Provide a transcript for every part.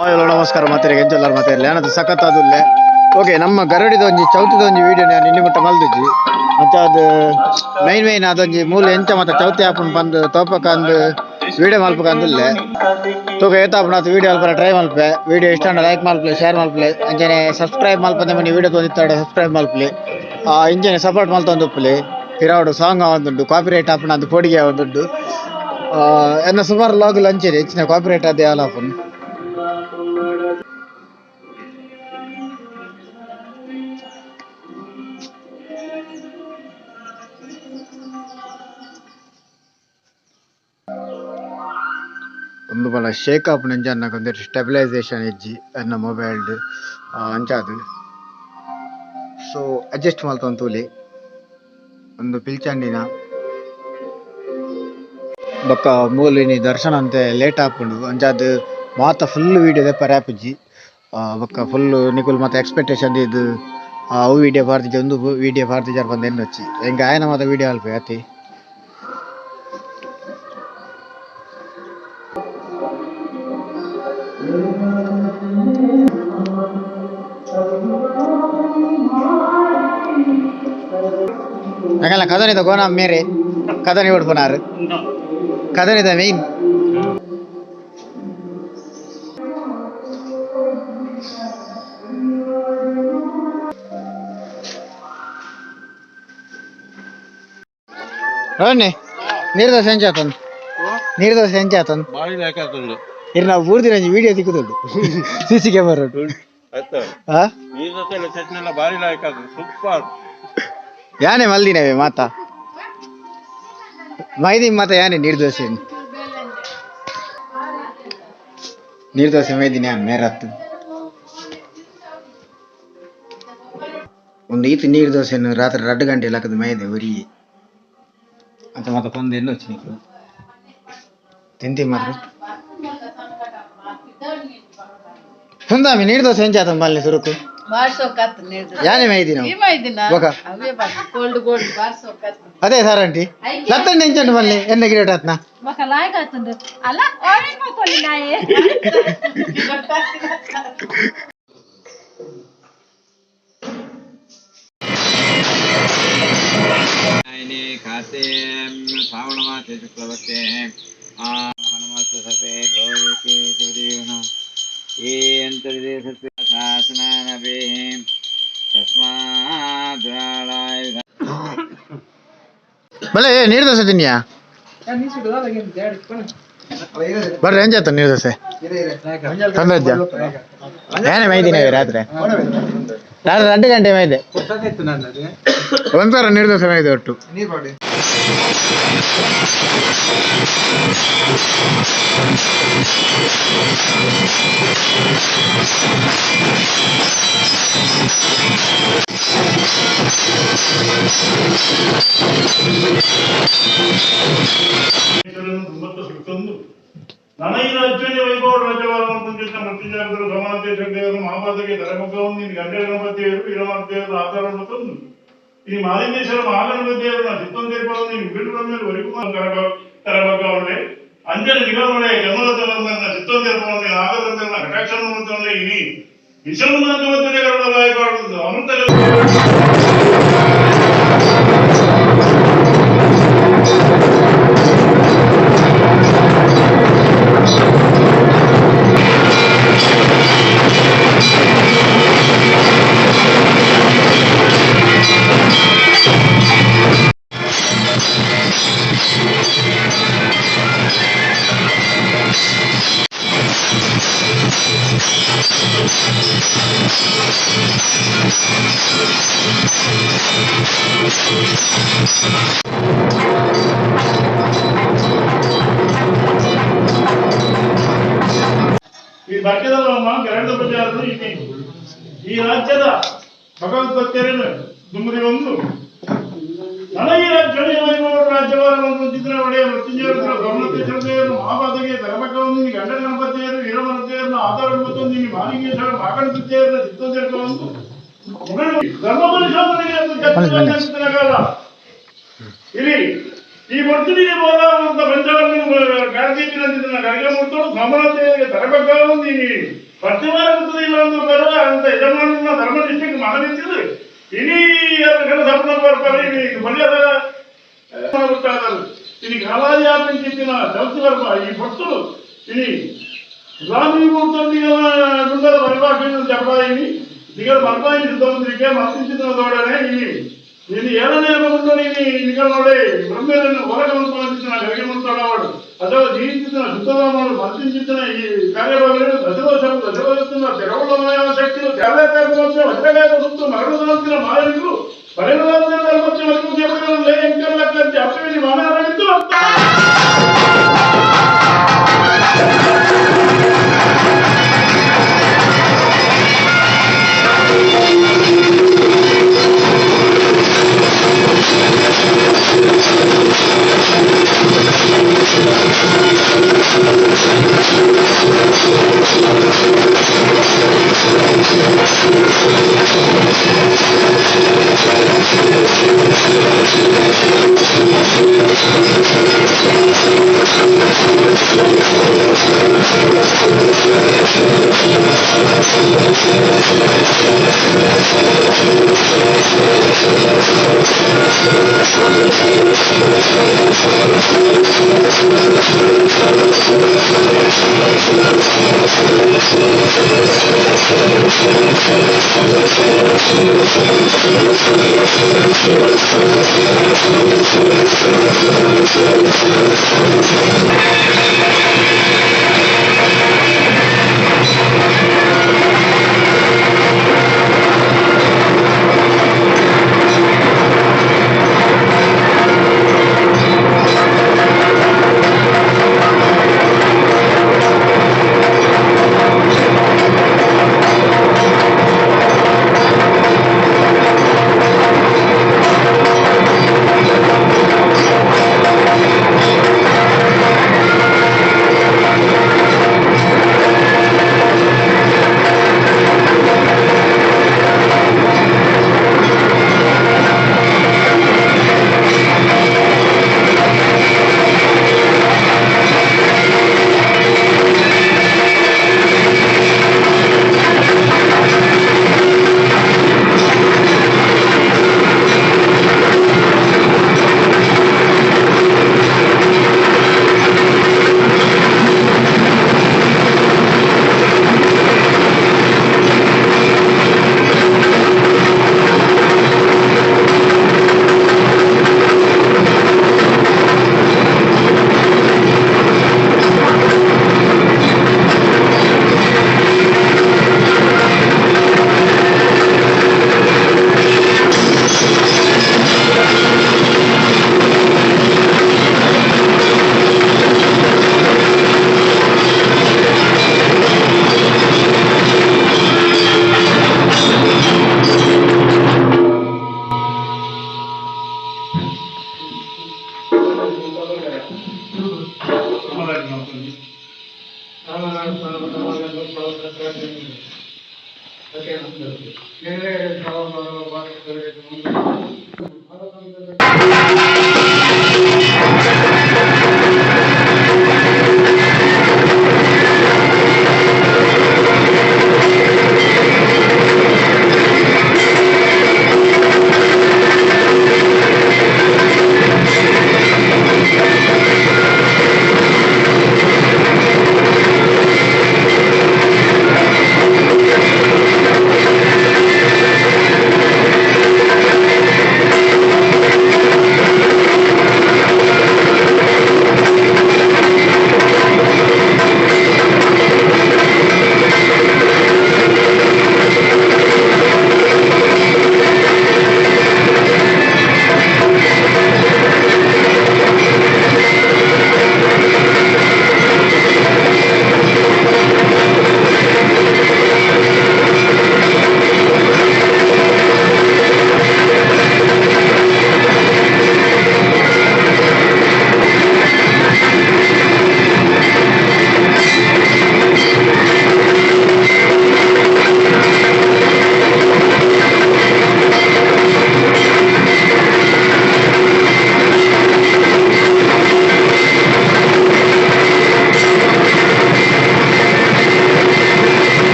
Hi, hello, ನಮಸ್ಕಾರ ಮಾತೆರೆಗ್. ಎಂಚ ಮಾತೆರ್ಲೆ? ಏನದು ಸಖತ್ ಅದುಲ್ಲೆ. ಓಕೆ, ನಮ್ಮ ಗರಡಿದ ಒಂಜಿ ಚೌತಿದ ಒಂಜಿ ವಿಡಿಯೋ ನಾನು ಇಲ್ಲಿ ಮುಟ್ಟ ಮಲ್ದಿಜ್ಜಿ. ಮತ್ತೆ ಅದು ಮೈನ್ ಮೈನ್ ಅದೊಂಜಿ ಮೂಲ ಎಂಚ ಮತ್ತೆ ಚೌತಿ ಆಪುಂಡು ಬಂದು ತೋಪಕ ಅಂದು ವಿಡಿಯೋ ಮಲ್ಪಕ ಅಂದುಲ್ಲೆ. ತೂಕ ಏತಾಪುಂಡು ಅದು. ವಿಡಿಯೋ ಅಲ್ಪ ಟ್ರೈ ಮಲ್ಪೆ. ವಿಡಿಯೋ ಇಷ್ಟ ಲೈಕ್ ಮಲ್ಪಲೆ, ಶೇರ್ ಮಲ್ಪಲೆ. ಅಂಚನೆ ಸಬ್ಸ್ಕ್ರೈಬ್ ಮಲ್ಪಂದೆ ಮನಿ ವಿಡಿಯೋ ತೋದಿತ್ತಾಡ ಸಬ್ಸ್ಕ್ರೈಬ್ ಮಲ್ಪಲೆ. ಇಂಚನೆ ಸಪೋರ್ಟ್ ಮಲ್ತೊಂದು ಉಪ್ಪುಲೆ. ಪಿರಾವುಡು ಸಾಂಗ್ ಆವೊಂದುಂಡು, ಕಾಪಿರೈಟ್ ಆಪುಂಡು ಅದು ಪೋಡಿಗೆ ಆವೊಂದುಂಡು. ಎನ್ನ ಸುಮಾರು ಲಾಗ್ ಲಂಚೇರಿ ಹೆಚ್ಚಿನ ಕಾಪಿರೈಟ್ ಅದೇ ಆಲಾಪುಂಡು. ಒಂದು ಬಲ ಶೇಕ್ ಆಪುಂಡು ಅಂಚ ಅನ್ನಗ ಒಂದೆಟ್ ಸ್ಟೆಬಿಲೈಸೇಷನ್ ಇಜ್ಜಿ ಎನ್ನ ಮೊಬೈಲ್ಡ್ ಅಂಚಾದ್. ಸೊ ಅಡ್ಜಸ್ಟ್ ಮಲ್ತೊಂದು ತೂಲೆ. ಒಂದು ಪಿಲ್ಚಂಡಿನ ಬೊಕ್ಕ ಮೂಲು ಇನಿ ದರ್ಶನ ಅಂತೆ ಲೇಟ್ ಆಪುಂಡು. ಅಂಚಾದ್ ಮಾತ ಫುಲ್ ವೀಡಿಯೋ ದೆಪ್ಪರೆ ಆಪುಜಿ. ಬೊಕ್ಕ ಫುಲ್ ನಿಕುಲು ಮಾತ ಎಕ್ಸ್ಪೆಕ್ಟೇಷನ್ ದೀದ್ ಅವು ವೀಡಿಯೋ ಪಾಡ್ದಿಜ, ಉಂದು ವೀಡಿಯೋ ಪಾಡ್ದಿಜಾರ್ ಪಂದ್ ಎನ್ನೊಚ್ಚಿ. ಎಂಕ್ ಆಯನ ಮಾತ ವೀಡಿಯೋ ಅಲ್ಪೆ ಅತೆ. ಎಂಕಲ್ನ ಕದನಿದ ಗೋಣ ಮೇರೆ ಕದನಿ ಉಡ್ಪುನಾರು ಕದನಿದ ಮೇನ್. ರೋಣಿ, ನೀರು ದೋಸೆ ಎಂಚ ಆತಂದು? ನೀರು ದೋಸೆ ಎಂಚ ಆತಂದು? ಬಾರಿ ಬೇಕಾಗ್ತದೆ. ಇರ್ ನಾವು ಪೂರ್ತಿ ಒಂಜಿ ವಿಡಿಯೋ ತಿಕ್ಕುದುಂಡು ಸಿಸಿ ಕ್ಯಾಮರಾ. ಆಯ್ತು. ಆ. ನೀರು ದೋಸೆ ಎಲ್ಲ ಚಟ್ನಿ ಎಲ್ಲ ಬಾರಿ ಲಾಯಕ್ ಆಗ್ತದೆ, ಸೂಪರ್. ಯಾನೆ ಮಲ್ದಿನವೆ ಮಾತಾ ಮೈದಿ ಮಾತ ಯಾನೆ ನೀರು ದೋಸೆ? ನೀರು ದೋಸೆ ಮೈದಿನಿ ಯಾನ್ ಮೇರತ್ತು. ಒಂದು ಈತ ನೀರು ದೋಸೆನು ರಾತ್ರಿ 2 ಗಂಟೆ ಲಕ್ಕದ ಮೈದೆ ಒರಿ ಅಂತ ಮಾತ ಪಂದು ಎನ್ನೊಚ್ಚಿ. ನೀಕು ತಿಂತಿ ಮಾತ್ರ ಹುಂದಾಮಿ. ನೀರು ದೋಸೆ ಎಂಚ ಆತಂದು ಮಲ್ನೆ ಸುರುಕು? ಬಾರ್ ಸೊಕ್ಕತ್ತು ನೀರು. ಯಾನೆ ಮೈದಿನ? ಏಮಾಯ್ದಿನ? ಬೊಕ? ಅವೇ ಬಾರ್ ಕೋಲ್ಡ್ ಕೋಲ್ಡ್ ಬಾರ್ ಸೊಕ್ಕತ್ತು. ಅದೇ ಸಾರ್ ಆಂಟಿ ಲತ್ತಂಡೆ ಎಂಚಂಡು ಮಲ್ನೆ ಎನ್ನ ಗಿರೇಟ್ ಆತ್ನ? ಮಕ ಲಾಯ್ಕ್ ಆತಂದು ಅಲ್ಲ, ಆರೆಂಜ್ ಮಕ್ಕೊಳ್ಳಿ ನಾಯೆ. खाते श्रावण मासे शुक्लपक्षे हनुमत् सर्पे भवति ये अन्तर्दे सर्पे शासनानभेः तस्माद्राळाय. ಬಲೆ, ನೀರು ದೋಸೆ ತಿನ್ನಿಯಾ? ಬರ್ರಿ. ಎಂಚಾತ ನೀರು ದೋಸೆ? ತೊಂದರೆ ಯಾನೆ ಮೈದಿನ? ರಾತ್ರಿ ರಾತ್ರಿ 2 ಗಂಟೆ ಮೈದೆ. ಒಂಥರ ನೀರು ದೋಸೆ ಮೈದೆ ಒಟ್ಟು. ಸುತ್ತೊಂದು ನನೈ ರಾಜ್ಯನೇ ವೈಭವ ರಾಜ್ಯವಾದ ಮೃತ್ಯುಂಜಯರು ಸಮಾನತೆ ಮಹಾಭಾರತಕ್ಕೆ ಧರ್ಮಕ್ಕೆ ನೀನು ಗಂಡ ಗಣಪತಿಯವರು ವೀರಮಾರ್ತಿಯವರು ಆಧಾರ ಮತ್ತೊಂದು ಈ ಮಾಲಿಂಗೇಶ್ವರ ಮಹಾಗಣಪತಿಯವರು ಚಿತ್ತೊಂದಿರ್ಬೋದು. ನೀನು ಬಿಡುವ ಮೇಲೆ ಒರಿಕುಮಾರ್ ತರಬಗ್ಗವಳೆ ಅಂಜನ ನಿಗಮಳೆ ಗಮನದ ಚಿತ್ತೊಂದಿರ್ಬೋದು. ನೀನು ಆಗದಂತೆ ಕಟಾಕ್ಷ ಇನಿ ವಿಶ್ವನಾಥವತ್ತನೆ ಅಮೃತ. ಈ ಭಾಗ್ಯದಮ್ಮ ಗರಡ ಪ್ರಚಾರದ ಈ ರಾಜ್ಯದ ಭಗವದ್ ಭಕ್ತರನ್ನು ದುಮ್ಮದಿ ಒಂದು ನನಗೆ ರಾಜ್ಯ ರಾಜ್ಯಭಾರವನ್ನು ಚಿತ್ರ ಒಡೆಯ ಮೃತ್ಯುಂಜಯರು ಗಮನದೇವರು ಮಹಾಪಾದಗೆ ಧರ್ಮಕವನ್ನು ಗಂಡ ಗಣಪತಿಯರು ವೀರಮರತೆಯರನ್ನು ಆಧಾರ ಮತ್ತು ನೀನು ಮಾಲಿಂಗೇಶ್ವರ ಮಹಾಗಣಪತಿಯರನ್ನ ಚಿತ್ತೊಂದಿರ್ಕೊಂಡು ಧರ್ಮ ಪರಿಶೋಧನೆಗೆ ಕಾಲ ಇಲ್ಲಿ. ಈ ಹೊರ್ತುಡಿಗೆ ಬೋಲ ಅಂತ ಪಂಚವರ್ಣ ಗಾರ್ಜೀಪಿನಂತಿದ್ದ ಗರ್ಗಮೂರ್ತರು ಸೋಮನಾಥನಿಗೆ ತರಬೇಕಾದ ಈ ಪ್ರತಿವಾರ ಇಲ್ಲ ಒಂದು ಬರುವ ಅಂತ ಯಜಮಾನನ ಧರ್ಮನಿಷ್ಠಕ್ಕೆ ಮನವಿತ್ತಿದ್ದು ಇಡೀ ಸಪನ ಬರ್ತಾರೆ ಮರ್ಯಾದ ಗೊತ್ತಾದರು. ಇನಿ ಕಾಲಾಜಿ ಆಪಿಂಚಿತ್ತಿನ ಚೌತಿ ಬರ್ಪ ಈ ಭಕ್ತರು ಇನಿ ಸ್ವಾಮಿ ಮೂರ್ತೊಂದಿಗೆ ಗುಂಡದ ಬರಬಾಕಿನ ಜಪಡಾಯಿನಿ ನಿಗಲ ಬರ್ಪಾಯಿ ಶುದ್ಧಮಂತ್ರಿಗೆ ಮತ್ತಿಂಚಿನ ದೋಡನೆ ಇನಿ ನೀನು ಏಳನೇ ಗುಂಡು ನೀನಿ ನಿಗಲ ನೋಡೆ ಬ್ರಹ್ಮೇರನ್ನು ಹೊರಗೆ ಮಂತ್ರಿಸಿನ ಗರಿಗೆ ಮಂತ್ರಾಡವಾಡು ಅಥವಾ ಜೀವಿಂಚಿನ ಶುದ್ಧವಾಡು ಮತ್ತಿಂಚಿನ ಈ ಕಾರ್ಯಭಾಗಗಳು ದಶದೋಷ ದಶದೋಷ ತೆರವುಳ್ಳಮಯ ಶಕ್ತಿಗಳು ತೆರಳೇ ವಜ್ರಗಾಯ ಸುತ್ತು ಮರಳು ಮಾಯನಿಗಳು ಪರಿಣಾಮ ಧರ್ಮಕ್ಕೆ ಮತ್ತು ದೇವರುಗಳು ಲೇ ಎಂಕಲ್ಲಕ್ಕಂತೆ ಅಪ್ಪವಿನಿ ಮಾನವರಿದ್ದು ಅಂತ.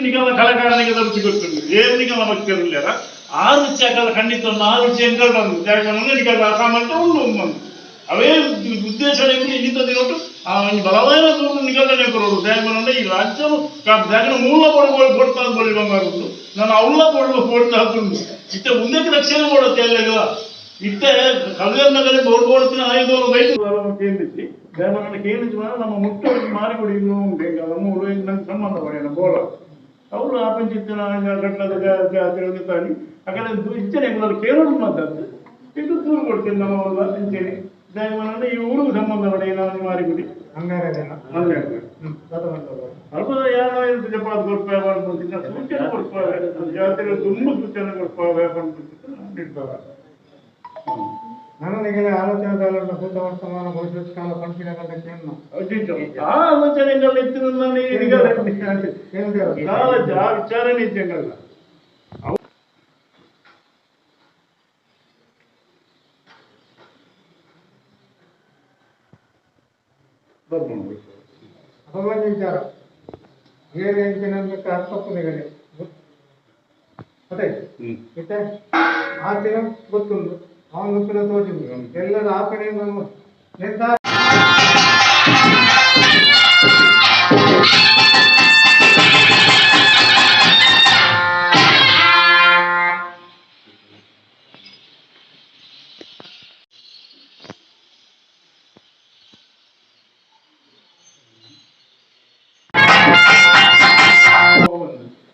ನಿಗಲ ಕಲಾಕಾರನಿಗೆ ರುಚಿ ಗೊತ್ತುಂಟು ಏರು ನಿಗಲ ಭಕ್ತರುಲ್ಲೇರ ಆ ರುಚಿ ಅಕಲ ಖಂಡಿತ ಒಂದು ಆ ರುಚಿ ಎಂಕಲ್ ಬಂದು ಯಾಕಂದ್ರೆ ನಿಗಲ ಸಾಮರ್ಥ್ಯ ಉಂಡು ಉಂಡು ಅವೇ ಉದ್ದೇಶ ಇನ್ನಿತ ದಿನೊಟ್ಟು ಆ ಒಂಜಿ ಬಲವಾದ ತೂರು ನಿಗಲನೆ ಬರೋಡು ದಾಯೆ ಈ ರಾಜ್ಯವು ದಾಖಲೆ ಮೂಲ ಕೊಡು ಕೊಡ್ತಾ ಬಳಿ ಬಂಗಾರ ಉಂಟು ನಾನು ಅವಳ ಕೊಡುವ ಕೊಡ್ತಾ ಉಂಟು ಇತ್ತೆ ಮುಂದಕ್ಕೆ ರಕ್ಷಣೆ ಕೊಡುತ್ತೆ ಅಲ್ಲೆಲ್ಲ ಇತ್ತೆ ಕಲ್ಯಾಣ ಬೋರ್ಡ್ ಕೊಡ್ತೀನಿ ಐದು ಬೈಕ್ ಕೇಂದ್ರಿಸಿ ದೇವರನ್ನ ಕೇಂದ್ರಿಸಿ ನಮ್ಮ ಮುಟ್ಟು ಮಾರಿಕೊಡಿ ಇನ್ನೂ ಉಂಟು ಈಗ ನಮ್ಮ ಊರು ನಂಗೆ ಸಂಬಂಧ ಪಡೆಯಲ್ಲ ಬೋಲ ಅವರು ಆ ಪಂಚಾಯತಿನ ಗಟ್ಟದ ತಾನಿ ಹಾಗಾದ್ರೆ ಇಚ್ಛೆ ಕೇಳೋದು ಮಾತಾಡ್ತು ಇದು ದೂರು ಕೊಡ್ತೀನಿ ನಮ್ಮ ಅವ್ರ ಇಂಚೆನೆ ದೇವರನ್ನ ಈ ಊರಿಗೆ ಸಂಬಂಧ ಪಡೆಯ ನಾನು ಮಾರಿಗುಡಿ ಅಂಗಾರೆ ದಿನ ಹಂಗಾಗಿ ಬಂದವರು ಅಲ್ಪ ಯಾರೋ ಜಪಾತ್ ಕೊಡ್ಪಾಯ ಪನ್ಪುಂಚಿನ ಸೂಚನೆ ಕೊಡ್ಪಾವೆ ಜಾತ್ರೆ ತುಂಬ ಸೂಚನೆ ಕೊಡ್ಪಾವೆ ಪನ್ಪುಂಚಿನ ನೀಡ್ಪಾವೆ. ನನಗೆ ಆಲೋಚನೆ ಭೂತ ವರ್ತಮಾನ ಭವಿಷ್ಯತ್ ಕಾಲ ಪಂಪಿನ ಕಂಡ ಆ ಆಲೋಚನೆಗಳ ಇತ್ತು ನಾನು ಈಗ ಕೇಂದ್ರ ಆ ವಿಚಾರನೇ ಇದ್ದಂಗಲ್ಲ. ಬರ್ಬೋದು. ಅಪಮಾನ್ಯ ವಿಚಾರ ಬೇರೆ ಎಂಚಿನ ಅರ್ಥಪ್ಪನಿಗಡೆ ಅದೇ ಮತ್ತೆ ಆತಿನ ಗೊತ್ತುಂಟು ಅವನ ಗೊತ್ತಿನ ತೋಚಿಂದು ಎಲ್ಲರ ಆಪಣೆ ನಮ್ಮ ನಿರ್ಧಾರ.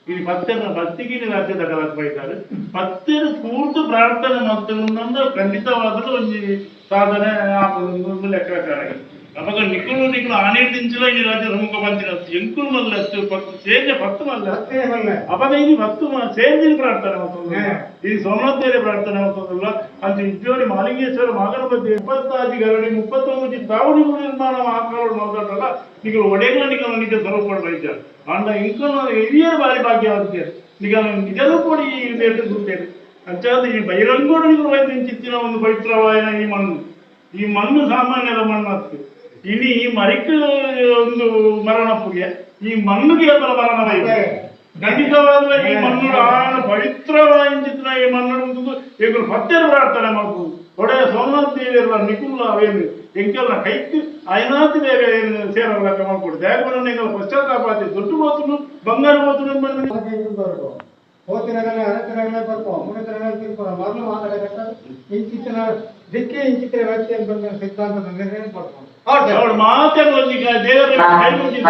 ಇಲ್ಲಿ ಪತ್ತೆನ ಭಕ್ತಿಗೆ ರಾಜ್ಯದ ಕಲಕ್ ಬೈತಾರೆ ಪತ್ತೆನ ಪೂರ್ತಿ ಪ್ರಾರ್ಥನೆ ಮತ್ತು ಖಂಡಿತವಾದದ್ದು ಒಂದು ಸಾಧನೆ ಆಪುಂಡು ಲೆಕ್ಕಾಚಾರ. ಅವಾಗ ನಿಕ್ಕುಲು ನಿಕ್ಕುಲು ಆನೆ ದಿಂಚಲ ಈ ರಾಜ್ಯ ಸಮುಖ ಬಂದಿನ ಎಂಕುಲು ಮಲ್ಲ ಪತ್ತು ಸೇರ್ಜ ಪತ್ತು ಮಲ್ಲ ಅಷ್ಟೇ ಮಲ್ಲ. ಅವಾಗ ಇಲ್ಲಿ ಭಕ್ತು ಸೇರ್ದಿನ ಪ್ರಾರ್ಥನೆ ಮಾಡ್ತದಲ್ಲ. ಈ ಸೋಮನಾಥೇರೆ ಪ್ರಾರ್ಥನೆ ಮಾಡ್ತದಲ್ಲ ಅಂತ ಇದ್ದೋಡಿ ಮಾಲಿಂಗೇಶ್ವರ ಮಾಗಣಪತಿ 35 ಗರಡಿ 39 ತಾವಡಿ ನಿರ್ಮಾಣ ಆಕಾರಗಳು ಮಾತಾಡಲ್ಲ ನಿಗಲು ಒಡೆಗಳ ನಿಗಲ ನಿಜ ಸ್ವರೂಪ ವೈದ್ಯ ಅಂಡ ಇಂಕನ ಹಿರಿಯರ ಬಾರಿ ಭಾಗ್ಯ ಆಗುತ್ತೆ ನಿಗಲ ನಿಜರೂಪಡಿ ಈ ಬೇಟೆ ಗುರ್ತೇನೆ ಅಂಚಾದ ಈ ಬಹಿರಂಗೋಡು ನಿಗಲು ವೈದ್ಯ ಚಿತ್ತಿನ ಒಂದು ಪವಿತ್ರವಾಯನ ಈ ಮಣ್ಣು ಈ ಮಣ್ಣು ಸಾಮಾನ್ಯದ ಮಣ್ಣು ಆಗ್ತದೆ. ಇನಿ ಈ ಮರಿಕ್ ಒಂದು ಮರಣಪ್ಪುಗೆ ಈ ಮಣ್ಣುಗೆ ಬರ ಮರಣ ಬೈದೆ ಖಂಡಿತವಾದ ಈ ಮಣ್ಣು ಆನ ಪವಿತ್ರವಾದ ಈ ಮಣ್ಣು ಉಂಟು ಎಂಕುಲು ಪತ್ತೆರು ಪ್ರಾರ್ಥನೆ ಮಾಡ್ಬೋದು ಒಡೆಯ ಸೋಮನಾಥ ದೇವಿಯಲ್ಲ ನಿಕುಲ್ಲ ಅವೇನು ಎಂಕೆಲ್ಲ ಕೈಕ್ ಅಯನಾತಿ ಬೇಗ ಏನು ಸೇರಲ್ಲ ಮಾಡ್ಕೊಡು ದೇವರನ್ನ ಎಂಕಲ್ ಪಶ್ಚಾತ್ತಾಪ ಆತಿ ದುಡ್ಡು ಹೋತನು ಬಂಗಾರ ಹೋತನು ಬರ್ಕೋ ಹೋತಿನಗಲೇ ಅರತಿನಗಲೇ ಬರ್ಕೋ ಮುನಿತನಗಲೇ ತಿರ್ಕೋ ಮೊದಲು ಮಾತಾಡಕತ್ತ ಇಂಚಿತ್ತಿನ ದಿಕ್ಕೇ ಇಂಚಿತ್ತಿನ ವ್ಯಕ್ತಿಯನ್ನು ಬಂದ ಸಿದ್ಧಾಂತದ ನಿರ್ಣಯ ಬರ್ಕೋ ಅವಳು ಮಾತಾಡುವ ದೇವರ ಕೈ ಮುಗಿದು.